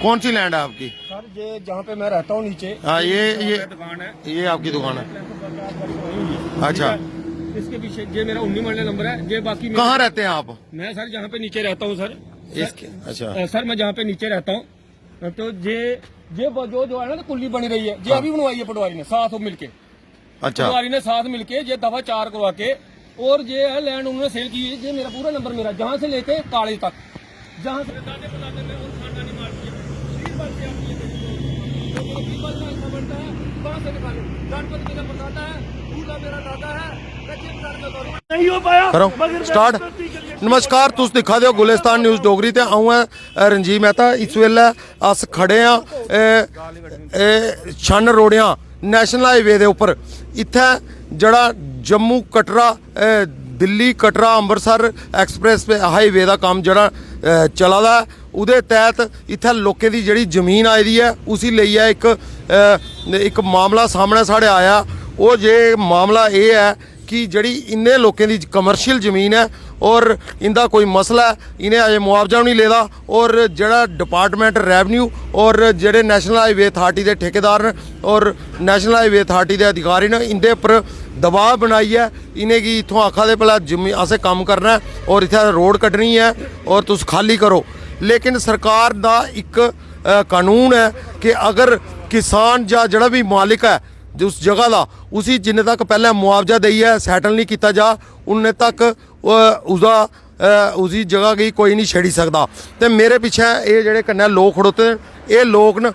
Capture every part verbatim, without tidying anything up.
कौन C land है आपकी? सर, ये जहाँ पे मैं रहता हूँ नीचे, हाँ, ये ये दुकान है। ये आपकी दुकान है। अच्छा। इसके पीछे ये मेरा उन्नीस मरले नंबर है। ये बाकी मेरा- कहाँ रहते हैं आप? मैं सर जहाँ पे नीचे रहता हूँ सर। इसके अच्छा। अ, सर, मैं जहाँ पे नीचे रहता हूँ, तो ये ये वो जो जो है ना, तो कुल्ली बनी रही है, ये अभी बनवाई है पटवारी ने, साथ मिलके। अच्छा। पटवारी ने साथ मिलके ये दफा चार करवा के, और ये है लैंड उन्होंने सेल की है। ये मेरा पूरा नंबर, मेरा जहाँ से लेके कॉलेज तक, जहाँ से दादे परदादे में और खानदानी माल की है। बीरबल से आपकी ये मेरी जो, जो मेरे बीरबल का हिस्सा बनता है, वहाँ से निकालो। गणपति मेरा परदादा है, भूला मेरा दादा है, रखिए दादे का नहीं हो पाया। करो स्टार्ट। नमस्कार, तुस दिक्खा दे ओ गुलिस्तान न्यूज़ डोगरी ते अ'ऊं ऐ रंजीत मेहता। इस बेल्लै अस खड़े आं ए, ए, छन्न रोड़ेआं नैशनल हाईवे दे उप्पर। इत्थै जेह्ड़ा जम्मू कटरा, ए, दिल्ली कटरा अमृतसर एक्सप्रेस हाईवे दा कम्म जेह्ड़ा ए, चला दा ऐ, ओह्दे तैह्त इत्थै लोकें दी जेह्ड़ी जमीन आई दी ऐ, उसी लेइयै इक ए, इक मामला सामनै साढ़े आया। ओह् जे मामला एह् ऐ कि जेह्ड़ी इन्ने लोकें दी कमर्शियल जमीन ऐ और इंदा कोई मसला ऐ, इ'नें अजें मुआवजा बी निं लेदा। और जेह्ड़ा डिपार्टमेंट रेवेन्यू और जेह्ड़े नैशनल हाईवे अथार्टी दे ठेकेदार न और नैशनल हाईवे अथार्टी दे अधिकारी न, इंदे उप्पर दबाऽ बनाइयै इ'नेंगी इत्थुआं आखा दे भला जमी असें कम्म करना ऐ और इत्थै रोड कड्ढनी ऐ और तुस खाल्ली करो। लेकिन सरकार दा इक अ, कानून ऐ कि अगर किसान जां जेह्ड़ा बी मालिक ऐ उस जगह दा, उसी जिन्ने तक पैह्लें मुआवजा देइयै सैटल निं कीता जा, उन्ने तक अ, उसदा अ, उसी जगह गी कोई निं छेड़ी सकदा। ते मेरे पिच्छें एह् जेह्ड़े कन्नै लोक खड़ोते दे न, एह् लोक न।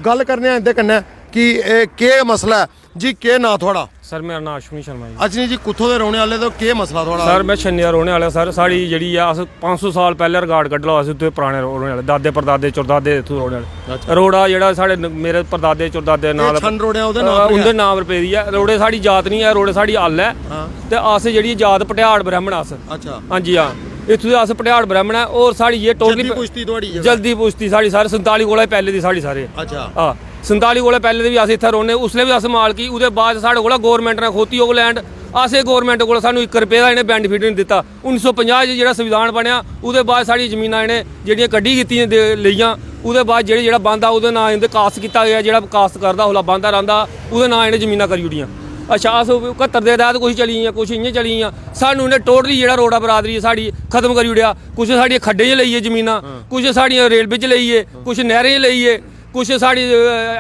गल्ल करने आं इंदे कन्नै कि एह् केह् मसला ऐ। जी, केह् नांऽ थुआढ़ा? सर, मेरा नांऽ अश्विनी शर्मा जी। अश्विनी जी, कुत्थों दे रौह्ने आह्ले ते केह् मसला थुआढ़ा? सर, में छन्ने दा रौह्ने आह्ला। सर, साढ़ी जेह्ड़ी ऐ, अस पंज सौ साल पैह्लें रिकार्ड कड्ढी लैओ, अस उत्थै पराने रौह्ने आह्ले, दादे परदादे चुरदादे इत्थूं रौह्ने आह्ले। रोड़ा जेह्ड़ा साढ़े न- मेरे परदादे चुरदादे नांऽ एह् पर- छन्न रोड़ेआ ओह्दे अ, नांऽ पर गै? उं'दे नांऽ पर पेदी ऐ। रोड़े साढ़ी जात निं ऐ, रोड़े साढ़ी अल्ल ऐ। हां। ते अस जेह्ड़ी जात भटियाड़ ब्राह्मण अस। अच्छा। हां जी, हां। इत्थूं दे अस भटियाड़ ब्राह्मण ऐ। और साढ़ी एह् टोटली जद्दी पुश्ती थुआढ़ी जगह? जद्दी पुश्ती साढ़ी, सर, संताली कोला पैह्ले दी साढ़ी, सारे। अच्छा। हां, संताली कोला पैह्ले दे बी अस इत्थै रौह्ने, उसलै बी अस मालकी। ओह्दे बाद च साढ़े कोला गौरमैंट ने खोती होग लैंड, अस एह् गौरमैंट कोला सानूं इक रपेऽ दा इ'नें बैनिफिट निं दित्ता। उन्नी सौ पंजाह् च जेह्ड़ा संविधान बनेआ, ओह्दे बाद साढ़ी जमीनां इ'नें जेह्ड़ियां कड्ढी कीतियां दे- लेइयां। ओह्दे बाद जेह्ड़े जेह्ड़ा बांदा ओह्दे नांऽ इं'दे कास्ट कीता गेआ, जेह्ड़ा कास्ट करदा उसलै बांदा रांह्दा, ओह्दे नांऽ इ'नें जमीनां करी ओड़ियां। अच्छा, अस कत्तर दे तैह्त कुछ चली गेइयां, कुछ इ'यां चली गेइयां। सानूं इ'नें टोटली जेह्ड़ा रोड़ा बरादरी साढ़ी खत्म करी ओड़ेआ। कुछ साढ़ियां खड्डें च लेई गे जमीनां, कुछ साढ़ियां रेलवे च लेई गे, कुछ नैह्रें च लेई गे, कुछ साढ़ी अ,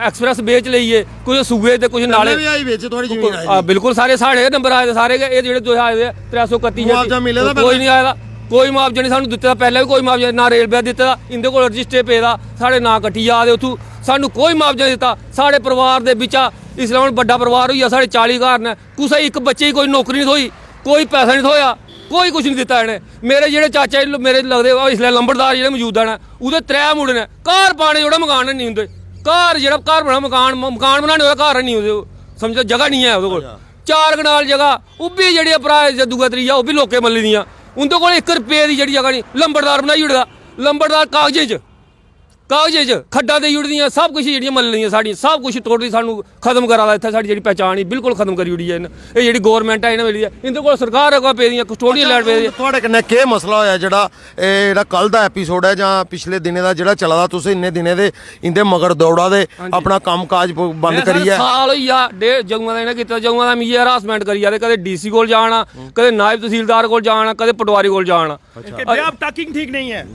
एक्सप्रेस वे च लेई गे, कुछ सूए ते कुछ नाले। बी हाईवे च थुआढ़ी जमीन आई आ, बिल्कुल, सारे साढ़े गै नंबर आए दे, सारे गै। एह् जेह्ड़े तुस आए दे त्रै सौ कत्ती मुआवजा मिले दा कोई पैह्लें? निं आए दा। कोई मुआवजा निं सानूं दित्ते दा, पैह्लें बी कोई मुआवजा, ना रेलवे दित्ते दा, इं'दे कोल रजिस्टर पेदा, साढ़े नांऽ कट्टी जा दे उत्थूं, सानूं कोई मुआवजा निं दित्ता। साढ़े परिवार दे बिच्चा इसलै हून बड्डा परिवार होई गेआ, साढ़े चाली घर न, कुसै इक बच्चे गी कोई नौकरी निं थ्होई, कोई पैसा निं थ्होआ, कोई कुछ निं दित्ता इ'नें। मेरे जेह्ड़े चाचा जी ल- मेरे लगदे, ओह् इसलै लंबड़दार जेह्ड़े मजूदा न, ओह्दे त्रै मुड़े न, घर पाने जोड़ा मकान हैनी उं'दे, घर जेह्ड़ा घर बनाना मकान, म- मकान बनाने ओह्दा घर हैनी उं'दे, समझो जगह निं ऐ ओह्दे कोल। चार कनाल जगह, ओह् बी जेह्ड़ी भ्राऽ जां दूआ त्रीया, ओह् बी लोकें मल्ली दियां। उं'दे कोल इक रपेऽ दी जेह्ड़ी जगह निं, लंबड़दार बनाई ओड़े दा, लंबड़दार कागजें च, कागजें च खड्डां देई ओड़ी दियां, सब किश जेह्ड़ियां मल्ली दियां साढ़ियां, सब किश टोटली सानूं खत्म करा दा इत्थै, साढ़ी जेह्ड़ी पहचान ही बिल्कुल खत्म करी ओड़ी ऐ इ'न्न। एह् जेह्ड़ी गौरमैंट ऐ इ'नें मिली ऐ, इं'दे कोल सरकार अगुआं पेदियां, कस्टोडियन लैंड पेदी ऐ। थुआढ़े कन्नै केह् मसला होया जेह्ड़ा एह् जेह्ड़ा कल दा एपिसोड ऐ जां पिछले दिनें दा जेह्ड़ा चला दा, तुस इन्ने दिनें दे इं'दे मगर दौड़ा दे, अपना कम्म काज ब- बंद में सर करियै? साल होई गेआ, डेढ़ जदूं दा इ'नें कीता, जदूं दा मिगी हरासमेंट करियै ते कदें डीसी कोल जाना, कदें नायब तहसीलदार कोल जाना, कदें पटवारी कोल जाना। इनके दे आप टाकिंग ठीक नहीं है।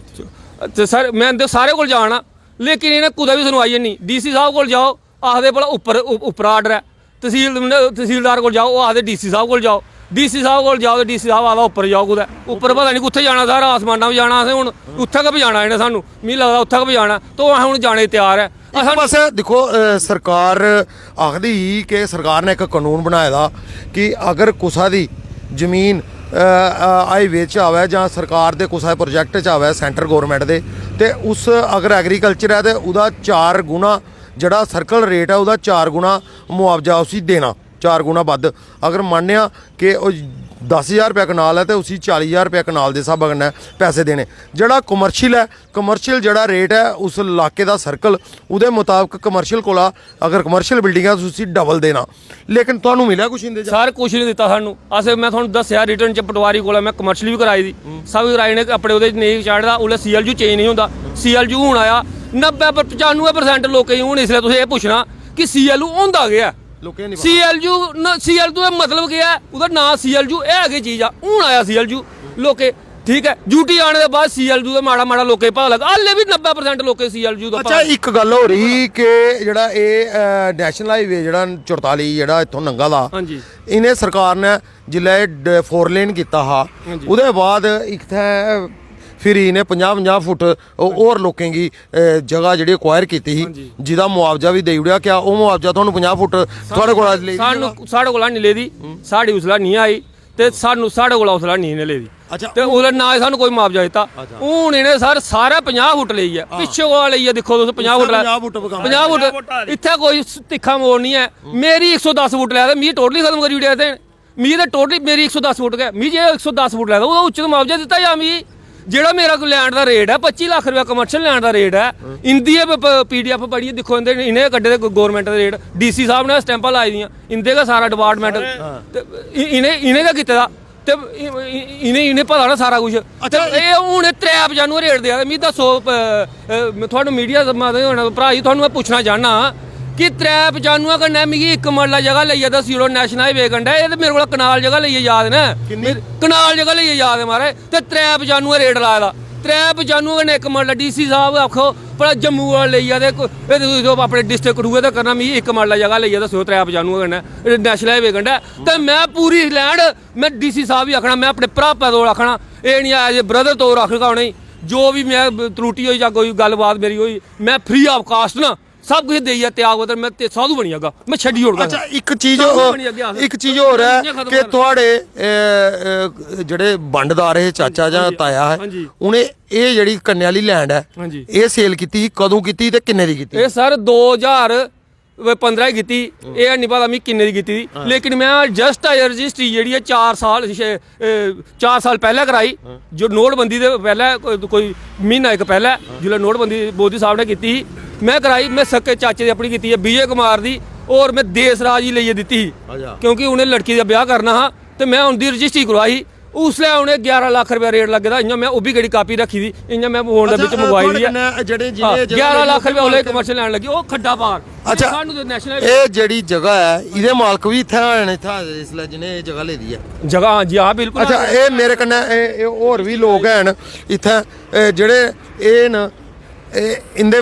ते सर, में इं'दे सारे कोल जाना, लेकिन इ'नें कुतै बी सुनवाई है नहीं। डीसी साहब कोल जाओ, आखदे भला उप्पर उ- उप्पर आर्डर ऐ। तहसील तहसीलदार कोल जाओ, ओह् आखदे डीसी साहब कोल जाओ, डीसी साहब कोल जाओ ते डीसी साहब आखदा उप्पर जाओ कुतै। उप्पर पता नहीं कुत्थै जाना, सारा आसमाना बी जाना असें हून, उत्थै गै पजाना इ'नें सानूं। मिगी लगदा उत्थै गै पजाना, तो असें हून जाने गी त्यार ऐ। इक पासै दिक्खो, अ, सरकार आखदी ही कि सरकार ने इक कानून बनाए दा कि अगर कुसै दी जमीन, अ, अ, हाईवे च आवै जां सरकार दे कुसै प्रोजेक्ट च आवै, सेंटर गौरमेंट दे, ते उस अगर एग्रीकल्चर ऐ ते ओह्दा चार गुना जेह्ड़ा सर्कल रेट ऐ, ओह्दा चार गुना मुआवजा उसी देना, चार गुना बद्ध। अगर मन्नेआ कि ओह् दस ज्हार रपेआ कनाल ऐ ते उसी चाली ज्हार रपेआ कनाल दे स्हाबा कन्नै पैसे देने। जेह्ड़ा कमर्शियल ऐ, कमर्शियल जेह्ड़ा रेट ऐ उस लाके दा सर्कल, ओह्दे मताबक कमर्शियल कोला, अगर कमर्शियल बिल्डिंग ऐ, तुस उसी डबल देना। लेकिन तुहानू मिलेआ कुछ इंदे चा? सर, कुछ नहीं दित्ता सानू। अस, मैं थुहानू दस्सेआ रिटर्न च, पटवारी कोला मैं कमर्शियल भी कराई दी, सब कराई ने, अपने ओह्दे च नेईं चाढ़े दा, उसलै सी एल यू चेंज नहीं होंदा। सी एल यू हून आया, नब्बै पर पचानुऐ परसेंट लोकें गी हून इसलै तुसें एह् पुच्छना कि सी एल यू होंदा केह् ऐ? लोकें गी निं पता। सी एल यू न-, सी एल यू दा मतलब केह् ऐ? ओह्दा नांऽ सी एल यू है केह् चीज आ? हून आया सी एल यू लोकें, ठीक ऐ, यू टी आने दे बाद सी एल यू दा माड़ा माड़ा लोकें गी पता लग्गा, हाले बी नब्बै परसेंट लोकें सी एल यू दा अच्छा, पता। इक गल्ल होर ही कि जेह्ड़ा एह्, अ, नैशनल हाईवे जेह्ड़ा चरताली जेह्ड़ा इत्थूं लंघा दा, हां जी। इ'नें सरकार ने जिसलै एह् ड-, फोर लेन कीता हा, हां जी। ओह्दे बाद इत्थै फिर इ'नें पंजाह् पंजाह् फुट ओह् होर लोकें गी, अ, जगह जेह्ड़ी एक्वायर कीती ही, हां जी। जेह्दा मुआवजा बी देई ओड़ेआ। क्या ओह् मुआवजा थुहानू पंजाह् फुट थुआढ़े कोला लेई दी सानू, जगह? साढ़े कोला निं लेई दी, हूं। साढ़ी उसलै निं आई। ते सानू, साढ़े कोला उसलै नेईं इ'नें लेदी। अच्छा, ते हून उसलै ना ही सानू कोई मुआवजा दित्ता। अच्छा। हून इ'नें सर सारे पंजाह् फुट लेई ऐ, हां। पिच्छे कोला लेइयै दिक्खो तुस, पंजाह् फुट लै-, सारे पंजाह् फुट पर कम्म पंजाह् फुट। इत्थै कोई स-, तिक्खा मोड़ निं ऐ। हम्म। मेरी इक सौ दस फुट लै ते मिगी टोटली खत्म करी ओड़ेआ इत्थै। मिगी ते टोटली मेरी इक सौ दस फुट गै, मिगी जे इक सौ दस फुट लै ते ओह्दा उच्चत मुआवजा दित्ता जा मिगी। जेह्ड़ा मेरा लैंड दा रेट ऐ, पच्ची लक्ख रपेआ कमर्शियल लैंड दा रेट ऐ, हम्म। इंदी एह् प-, प-, पी डी एफ पढ़ियै दिक्खो, इंदे, इ'नें गै कड्ढे दे गौरमैंट दे रेट, डी सी साह्ब ने स्टैंपां लाई दियां, इंदे गै सारा डिपार्टमैंट, हां। ते इ-, इ'नें, इ'नें गै कीते दा। ते इ-, इ-, इ'नें, इ'नें पता ना सारा कुछ। ते अच्छा, एह् हून एह् त्रै पचानुऐ रेट देआ दे। मिगी दस्सो, अ, अ, थुआनू मीडिया दे माध्यम होना, भ्राऽ जी, थुआनू में पुच्छना चाह्न्नां कि त्रै पचानुऐ कन्नै मिगी इक मरला जगह लेइयै दस्सी ओड़ो नैशनल हाईवे कंढै। एह् ते मेरे कोला कनाल जगह लेइयै जा दे न। किन्नी? मेरे कनाल जगह लेइयै जा दे, महाराज। ते त्रै पचानुऐ रेट लाए दा। त्रै पचानुऐ कन्नै इक मरला, डी सी साह्ब आखो, भला जम्मू कोला लेइयै ते को-, एह् तुस अपने डिस्ट्रिक्ट कठुए तक करना, मिगी इक मरला जगह लेइयै दस्सो त्रै पचानुऐ कन्नै, एह् नैशनल हाईवे कंढै। ते में पूरी लैंड में डी सी साह्ब गी आखना, में अपने भ्रापै तौर आखना, एह् निं ऐ जे ब्रदर तौर आखगा उ'नेंगी, जो बी में त्रुटि होई जां कोई गल्लबात मेरी होई, में फ्री ऑफ कास्ट ना सब कुछ देइयै त्याग पत्र, में ते साधु बनी जागा, में छड्डी ओड़गा। अच्छा, इक चीज साधु होर, बनी जागे अस। इक चीज होर ऐ इ'यां खत्म कि कर। थुआढ़े, ए, ए, जेह्ड़े बंडदार हे, चाचा जां हां जी, ताया है, हां जी। उ'नें एह् जेह्ड़ी कन्ने आह्ली लैंड ऐ, हां जी। एह् सेल कीती ही, कदूं कीती ते किन्ने दी कीती? एह् सर दो ज्हार पंदरां गी कीती, हम्म। एह् हैनी पता मिगी किन्ने दी कीती दी। हां। लेकिन में just अजें रजिस्ट्री जेह्ड़ी ऐ चार साल, छे, ए, चार साल पैह्लें कराई, हां। जो नोटबंदी दे पैह्लें को-, कोई म्हीना इक पैह्लें, हां। जिसलै नोटबंदी मोदी साह्ब ने कीती ही, में कराई, में सक्के चाचे दी अपनी कीती ऐ, विजय कुमार दी, होर में देस राज गी लेइयै दित्ती ही, अच्छा। क्योंकि उ'नें लड़की दा ब्याह् करना हा, ते में उं'दी रजिस्ट्री करवाई ही। उसलै उ'नें ग्यारह लक्ख रपेआ रेट लग्गे दा, इ'यां में ओह् बी केह्ड़ी कापी रक्खी दी, इ'यां में फोन दे अच्छा, बिच अ, मंगवाई थुआढ़े दी ऐ। कन्नै जेह्ड़े जि'नें हां, एह् जगह ग्यारह लैती लक्ख रपेआ उसलै कमर्शियल लैन लग्गे, ओह् खड्डा पार। अच्छा, सानू ते नैशनल एह् जेह्ड़ी जगह ऐ, एह्दे मालक बी इत्थै आए न, इत्थै इसलै जि'नें एह् जगह लेदी ऐ? जगह, हां जी, हां, बिल्कुल। अच्छा, एह् मेरे कन्नै एह्, एह् होर बी लोक हैन इत्थै, एह् जेह्ड़े एह् न, एह् इं'दे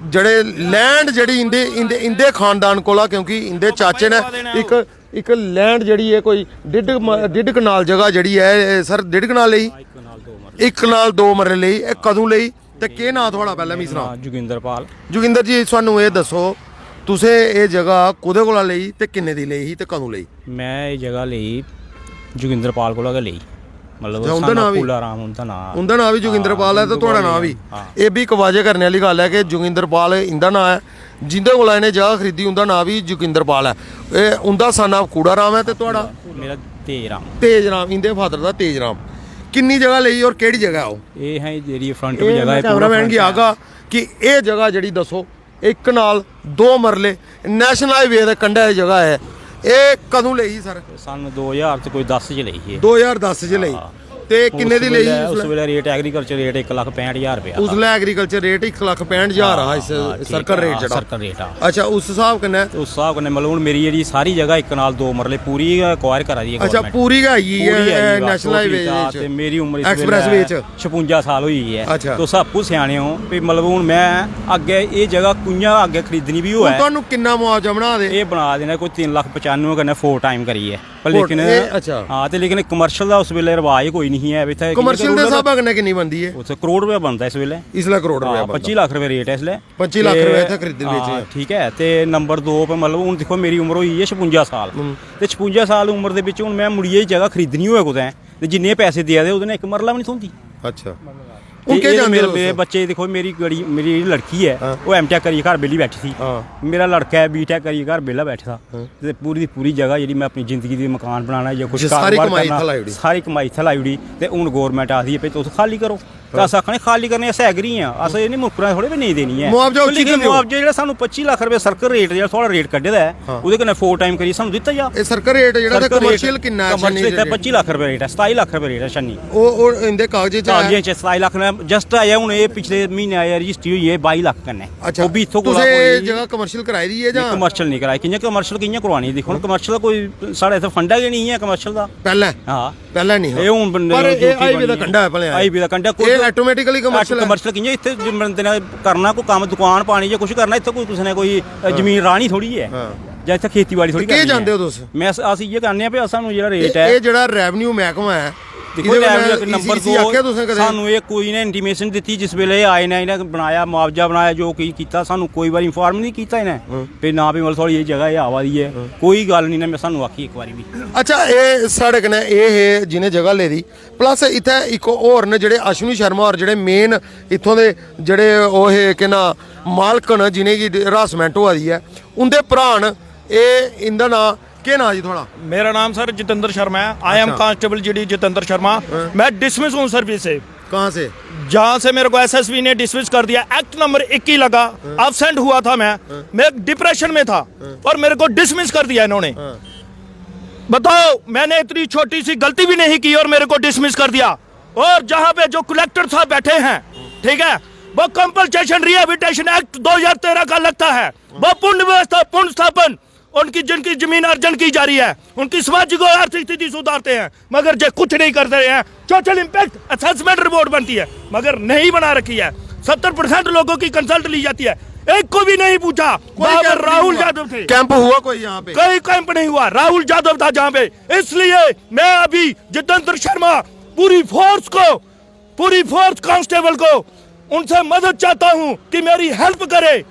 जेह्ड़े लैंड जेह्ड़ी इं'दे, इं'दे, इं'दे खानदान कोला, क्योंकि इं'दे चाचे ने इक इक लैंड जेह्ड़ी ऐ कोई डेढ़ म-, डेढ़ कनाल जगह जेह्ड़ी ऐ, एह् सर डेढ़ कनाल लेई? हां, इक कनाल दो मरले। इक कनाल दो मरले लेई। एह् कदूं लेई ते केह् नांऽ थुआढ़ा पैह्लें मिगी सनाओ। नांऽ जोगिंदर पाल। जोगिंदर जी, सानू एह् दस्सो, तुसें एह् जगह कु'दे कोला लेई ते किन्ने दी लेई ही ते कदूं लेई? में एह् जगह लेई जोगिंदर पाल कोला गै लेई। मतलब अच्छा, उं'दा साढ़ा नांऽ बी? कूला राम उं'दा नांऽ। उं'दा नांऽ बी जोगिंदर हां, पाल ऐ ते उं'दे थुआढ़ा कोला नांऽ बी? हां। एह् बी इक वाजे करने आह्ली गल्ल ऐ कि जोगिंदर पाल इं'दा नांऽ ऐ, जिं'दे कोला इ'नें जगह खरीदी उं'दा नांऽ बी जोगिंदर पाल ऐ। एह् उं'दा son of कूड़ा राम ऐ ते थुआढ़ा? मेरा तेज राम। तेज राम, इं'दे फादर दा तेज राम। किन्नी जगह लेई और केह्ड़ी जगह ऐ ओह्? एह् है जेह्ड़ी फ्रंट एह् जगह में ऐ, पूरा कैमरामैन गी फ्रंट ऐ। आखगा कि एह् जगह जेह्ड़ी दस्सो, इक कनाल दो मरले नैशनल हाईवे दे कंढै जगह ऐ, एह् कदूं लेई ही सर? सन दो ज्हार ते कोई दस च लेई ही। दो ज्हार दस च लेई। हां। ते किन्ने दी लेई ही उस उसलै? बेल्लै रेट, एग्रीकल्चर रेट इक लक्ख पैंह्ट ज्हार रपेआ हा। उसलै एग्रीकल्चर रेट इक लक्ख पैंह्ट ज्हार हा इस हां, ठीक सर्कल ऐ, रेट हां, जेह्ड़ा। सर्कल रेट, हां। अच्छा, उस स्हाब कन्नै? ते उस स्हाब कन्नै मतलब हून मेरी जेह्ड़ी सारी जगह इक कनाल दो मरले पूरी गै एक्वायर करा दी ऐ अच्छा, गौरमैंट। पूरी गै आई गेई पूरी ऐ, गै आई गेई, नैशनल हाईवे दा, बिच। ते मेरी उमर इस एक्सप्रैस बेल्लै वे च। छपुंजा साल होई गेई ऐ। अच्छा। तुस आपूं स्याने ओ, भी मतलब हून में अग्गें एह् जगह कु'यां अग्गें खरीदनी बी हून होऐ। तुहानू किन्ना मुआवजा बना दे? एह् बना दे न कोई तिन्न लक्ख पचानुऐ कन्नै फोर टाइम करियै। पर फोर, लेकिन, एह्, अच्छा। हां, ते लेकिन कमर्शियल दा उस बेल्लै रवाज गै कोई निं ही ऐ। इत्थै कमर्शियल दे स्हाबा कन्नै किन्नी बनदी ऐ? उत्थै करोड़ रपेआ बनदा इस बेल्लै। इसलै करोड़ रपेआ हां, बनदा। पच्ची लक्ख रपेआ रेट ऐ इसलै। पच्ची लक्ख ते, रपेआ इत्थै खरीदने हां, बेचने। ठीक ऐ। ते नंबर दो पर मतलब हून दिक्खो, मेरी उमर होई गेई ऐ छपुंजा साल। हूं। ते छपुंजा साल उमर दे बिच हून में मुड़ियै जगह खरीदनी होऐ कुतै, ते जिन्ने पैसे देआ दे, ओह्दे नै इक मरला बी निं थ्होंदी। अच्छा। ते हून केह् एह् चांह्दे मेरे हो मेरे तुस? बच्चे दिक्खो, मेरी गड़ी मेरी जेह्ड़ी लड़की ऐ, हां। ओह् एम टैक करियै घर बेह्ली बैठी सी। हां। मेरा लड़का ऐ बी टैक करियै घर बेह्ला बैठे दा। हां। ते पूरी दी पूरी जगह जेह्ड़ी मैं अपनी जिंदगी दी मकान बनाना जां कुछ जे सारी कारोबार कमाई करना, इत्थै लाई ओड़ी। सारी कमाई इत्थै लाई ओड़ी। ते हून गौरमेंट आखदी ऐ भई तुस खाली करो। ते अस आखने खाली करने, अस एग्री आं, अस इ'नें मुक्करां थोड़े भी नेईं देनी ऐ। मुआवजा तो उचित लेकिन देओ। मुआवजे जेह्ड़ा सानूं पच्ची लक्ख रपेऽ सर्कल रेट जेह्ड़ा थुआढ़ा रेट कड्ढे दा ऐ, हां। ओह्दे कन्नै फोर टाइम करियै सानूं दित्ता जा। एह् सर्कल रेट जेह्ड़ा ते सर्कल रेट कमर्शियल किन्ना ऐ कमर्शियल छन्नी इत्थै दे? पच्ची लक्ख रपेऽ रेट ऐ, सताई लक्ख रपेऽ रेट ऐ छन्नी। ओह् ओह् इंदे कागजें च ऐ? कागजें च सताई लक्ख ने जस्ट आया हून, एह् पिछले म्हीने आया रजिस्ट्री होई ऐ बाई लक्ख कन्नै। अच्छा। ओह् बी इत्थों कोला तुसें एह् कोई जगह कमर्शियल कराई दी ऐ जां? कमर्शियल नहीं कराई, कि'यां कमर्शियल कि'यां करवानी? दिक्खो ना, कमर्शियल कोई साढ़े इत्थै फंडा गै नहीं ऐ कमर्शियल दा। पैह्लें? हां। पैह्लें नहीं हा। एह् हून बन- पर जो एह् चीज हाईवे दा बनी ऐ। कंढा ऐ भलेआं। हाईवे दा कंढा, कोई एह् ऑटोमेटिकली कमर्शियल ऐ? कमर्शियल कि'यां इत्थै जे बंदे ने करना, कोई कम्म दुकान पानी जां कुछ करना, इत्थै कोई कुसै ने कोई अ, जमीन राह्नी थोड़ी ऐ। हां। जां इत्थै खेतीबाड़ी थोड़ी केह् करनी ऐ। चांह्दे ओ तुस? मैं अस अस इ'यै चाह्न्ने आं भई सानूं जेह्ड़ा रेट एह् ऐ, एह् जेह्ड़ा रेवन्यू मैह्कमा ऐ, दिक्खो, एह्दे रेवन्यू कन्नै नंबर इसी दो, आखेआ तुसें कदें? सानूं एह् कोई इ'नें इंटीमेशन दित्ती, जिस बेल्लै एह् आए न, इ'नें बनाया, मुआवजा बनाया, जो किश कीता, सानूं कोई बारी इन्फार्म नहीं कीता इ'नें। हं। भई ना भई मतलब थुआढ़ी एह् जगह एह् आवा दी ऐ, कोई गल्ल नहीं, इ'नें सानूं आखी इक बारी बी। अच्छा, एह् साढ़े कन्नै एह् हे जि'नें जगह लेदी, प्लस इत्थै इक होर न जेह्ड़े अश्विनी शर्मा होर, जेह्ड़े मेन इत्थों दे जेह्ड़े ओह् हे, केह् नां, मालक न, जि'नेंगी हरासमेंट होआ दी ऐ, उं'दे भ्राऽ न। एह् इं'दा नांऽ केह् नांऽ जी थुआढ़ा? मेरा नाम सर जितेंद्र शर्मा है। आई एम अच्छा। Constable GD Jitendra Sharma. हाँ। मैं डिसमिस हूँ सर्विस से। कहाँ से? जहाँ से मेरे को एसएसपी ने डिसमिस कर दिया, एक्ट नंबर इक्कीस लगा, एब्सेंट हुआ था मैं, मैं डिप्रेशन में था और मेरे को डिसमिस कर दिया इन्होंने। हाँ। बताओ, मैंने इतनी छोटी सी गलती भी नहीं की और मेरे को डिसमिस कर दिया। और जहाँ पे जो कलेक्टर साहब बैठे हैं, ठीक है, वो कंपनसेशन रिहेबिलिटेशन एक्ट दो हज़ार तेरह का लगता है, वो पुनर्व्यवस्था, पुनर्स्थापन, उनकी जिनकी जमीन अर्जन की जा रही है, उनकी सामाजिक और आर्थिक स्थिति सुधारते हैं, मगर ये कुछ नहीं करते हैं। सोशल इम्पैक्ट असेसमेंट रिपोर्ट बनती है, मगर नहीं बना रखी है। सत्तर परसेंट लोगों की कंसल्ट ली जाती है, एक को भी नहीं पूछा। कोई वहां कैंप पर नहीं राहुल हुआ। यादव थे, कैंप हुआ कोई यहाँ पे? कोई कैंप नहीं हुआ। राहुल यादव था जहाँ पे। इसलिए मैं अभी जितेंद्र शर्मा पूरी फोर्स को, पूरी फोर्स कांस्टेबल को उनसे मदद चाहता हूँ कि मेरी हेल्प करे,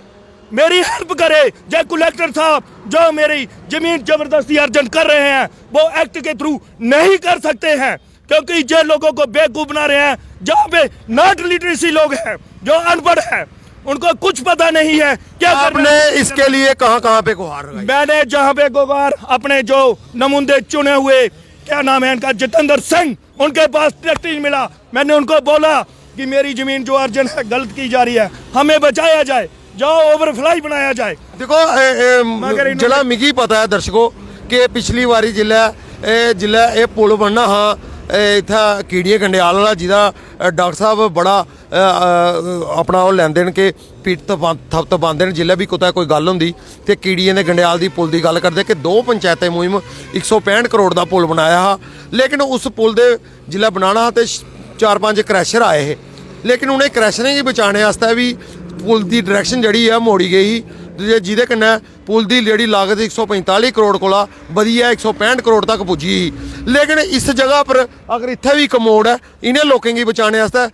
मेरी हेल्प करे। जय कलेक्टर साहब, जो मेरी जमीन जबरदस्ती अर्जन कर रहे हैं, वो एक्ट के थ्रू नहीं कर सकते हैं, क्योंकि जिन लोगों को बेवकूफ बना रहे हैं, जहाँ पे नॉट लिटरेसी लोग हैं, जो अनपढ़ हैं, उनको कुछ पता नहीं है क्या करना आपने है। इसके लिए कहाँ कहाँ पे गुहार लगाई? मैंने जहाँ पे गुहार अपने जो नमूंदे चुने हुए, क्या नाम है इनका, जितेंद्र सिंह, उनके पास प्रैक्टिस मिला। मैंने उनको बोला कि मेरी जमीन जो अर्जन है गलत की जा रही है, हमें बचाया जाए, जाओ ओवरफ्लाई बनाया जाए। दिक्खो, ए, ए, मगर इन्होंने जेह्ड़ा मिगी पता ऐ दर्शको, कि पिछली बारी जिल्लै एह् जिल्लै एह् पुल बनना हा, एह् इत्थै कीड़िये गंडेआल आह्ला, जिदा, अ, डाक्टर साहब बड़ा, अ, अ, अपना ओह् लैंदे न कि पिट्ठ तपा-, थप तपांदे न, जिल्लै बी कुतै कोई गल्ल होंदी ते कीड़ियें दे गंडेआल दी पुल दी गल्ल करदे कि दो पंचैतें मुहिम इक सौ पैंह्ठ करोड़ दा पुल बनाया हा, लेकिन उस पुल दे जिल्लै बनाना हा ते श-, चार पंज क्रैशर आए हे, लेकिन उ'नें क्रैशरें गी बचाने आस्तै बी पुल दी डायरैक्शन जेह्ड़ी ऐ मोड़ी गेई ही, जे-, जेह्दे कन्नै पुल दी जेह्ड़ी लागत इक सौ पंजताली करोड़ कोला बधियै इक सौ पैंह्ठ करोड़ तक पुज्जी ही। लेकिन इस जगह पर अगर इत्थै बी इक मोड़ ऐ इ'नें लोकें गी बचाने आस्तै,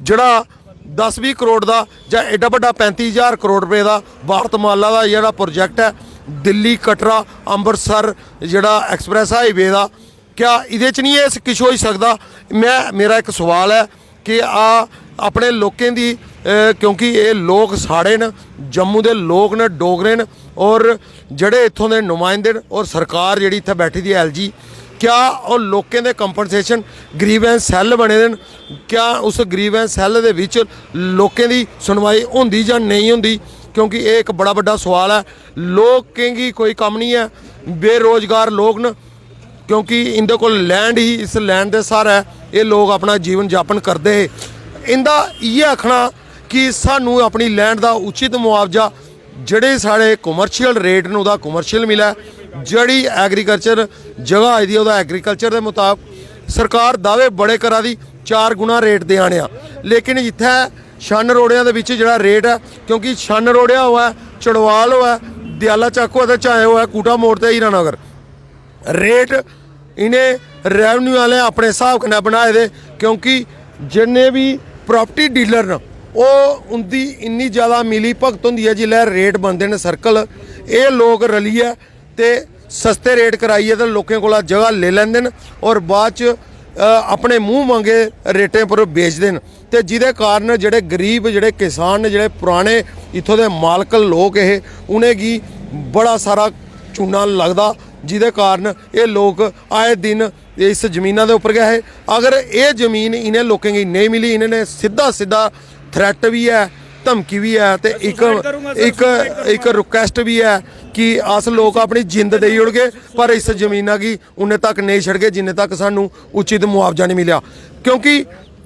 जेह्ड़ा दस बीह् करोड़ दा जां एड्डा बड्डा पैंती ज्हार करोड़ रपेऽ दा भारतमाला दा जेह्ड़ा प्रोजेक्ट ऐ, दिल्ली कटरा अमृतसर जेह्ड़ा एक्सप्रैस हाईवे दा, क्या एह्दे च निं एह् किश होई सकदा? में, मेरा इक सवाल ऐ कि आ अपने लोकें दी, अ, क्योंकि एह् लोक साढ़े न, जम्मू दे लोक न, डोगरे न, और जेह्ड़े इत्थों दे नुमाइंदे न और सरकार जेह्ड़ी इत्थै बैठी दी ऐ एलजी, क्या ओह् लोकें दे कंपनसेशन, ग्रीवेंस सैल्ल बने दे न, क्या उस ग्रीवेंस सैल्ल दे बिच लोकें दी सुनवाई होंदी जां नेईं होंदी? क्योंकि एह् इक बड़ा बड्डा सवाल ऐ। लोकें गी कोई कम्म निं ऐ, बेरोजगार लोक न, क्योंकि इं'दे कोल लैंड ही, इस लैंड दे स्हारै एह् लोक अपना जीवन यापन करदे हे। इं'दा इ'यै आखना कि सानूं अपनी लैंड दा उचित मुआवजा, जेह्ड़े साढ़े कमर्शियल रेट न ओह्दा कमर्शियल मिलै, जेह्ड़ी एग्रीकल्चर जगह आई दी ऐ ओह्दा एग्रीकल्चर दे मताबक। सरकार दावे बड़े करा दी, चार गुना रेट देआ ने आं, लेकिन इत्थै छन्न रोड़ेआं दे बिच जेह्ड़ा रेट ऐ, क्योंकि छन्न रोड़ेआ होऐ, चड़वाल होऐ, दयाला चक्क होऐ ते चाहे होऐ कूटा मोड़ ते हीरानगर, रेट इ'नें रेवन्यू आह्लें अपने स्हाब कन्नै बनाए दे, क्योंकि जिन्ने बी प्रापर्टी डीलर न ओह् उं'दी इन्नी ज़्यादा मिली भगत होंदी ऐ। जिसलै रेट बनदे न सर्कल, एह् लोक रलियै ते सस्ते रेट कराइयै ते लोकें कोला जगह लेई लैंदे न और बाद च अ, अपने मूंह मंगे रेटें पर बेचदे न, ते जिदे कारण जेह्ड़े गरीब, जेह्ड़े किसान न, जेह्ड़े पुराने इत्थों दे मालकन लोक हे, उ'नेंगी बड़ा सारा चूना लगदा, जिदे कारण एह् लोक आए दिन इस जमीना दे उप्पर गै हे। अगर एह् जमीन इ'नें लोकें गी नेईं मिली, इ'नें ने सिद्धा सिद्धा थ्रैट बी ऐ, धमकी बी ऐ, ते इक इक इक रिक्वेस्ट बी ऐ कि अस लोक अपनी जिंद देई ओड़गे, पर इस जमीना गी उन्ने तक नेईं छड़गे जिन्ने तक सानू उचित मुआवजा नेईं मिलेआ। क्योंकि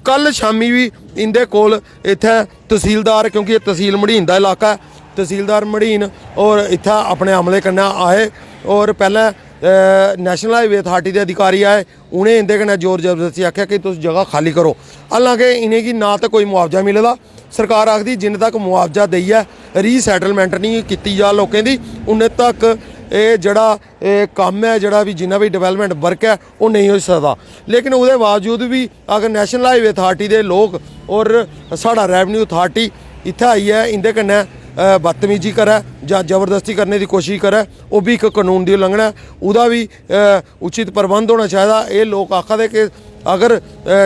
कल शामी बी इंदे कोल इत्थै तसीलदार, क्योंकि एह् तसील मड़ीन दा इलाका ऐ, तसीलदार मड़ीन होर इत्थै अपने अमले कन्नै आए होर पैह्लें नैशनल हाईवे अथार्टी दे अधिकारी आए, उ'नें इंदे कन्नै जोर जबरदस्ती आखेआ कि तुस जगह खाली करो। हालांकि इ'नेंगी ना ते कोई मुआवजा मिले दा, सरकार आखदी जिन्ने तक मुआवजा देइयै रीसैटलमेंट नेईं कीती जा लोकें दी, उन्ने तक एह् जेह्ड़ा एह् कम्म ऐ, जेह्ड़ा बी, जिन्ना बी डेवलपमेंट वर्क ऐ, ओह् नेईं होई सकदा। लेकिन ओह्दे बावजूद बी अगर नैशनल हाईवे अथार्टी दे लोक होर साढ़ा रेवन्यू अथार्टी इत्थै आइयै इंदे कन्नै अ, बदतमीजी करै जां जबरदस्ती करने दी कोशश करै, ओह् बी इक कानून दी उल्लंघना ऐ। ओह्दा बी अ, उचित प्रबंध होना चाहिदा। एह् लोक आखा दे कि अगर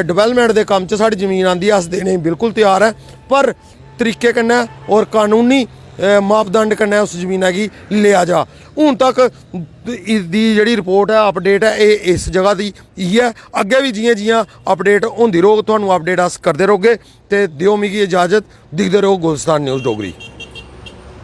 डेवलपमेंट दे कम्म च साढ़ी जमीन आंदी ऐ, अस देने गी बिल्कुल त्यार ऐ, पर तरीके कन्नै होर कानूनी अ, मापदंड कन्नै उस जमीना गी लेआ जा। हून तक इसदी जेह्ड़ी रिपोर्ट ऐ, अपडेट ऐ, एह् इस जगह दी इ'यै। अग्गें बी जि'यां जि'यां अपडेट होंदी रौह्ग, तुहानू अपडेट अस करदे रौह्गे। ते देओ मिगी इजाजत, दिखदे रहो गुलस्तान न्यूज़ डोगरी।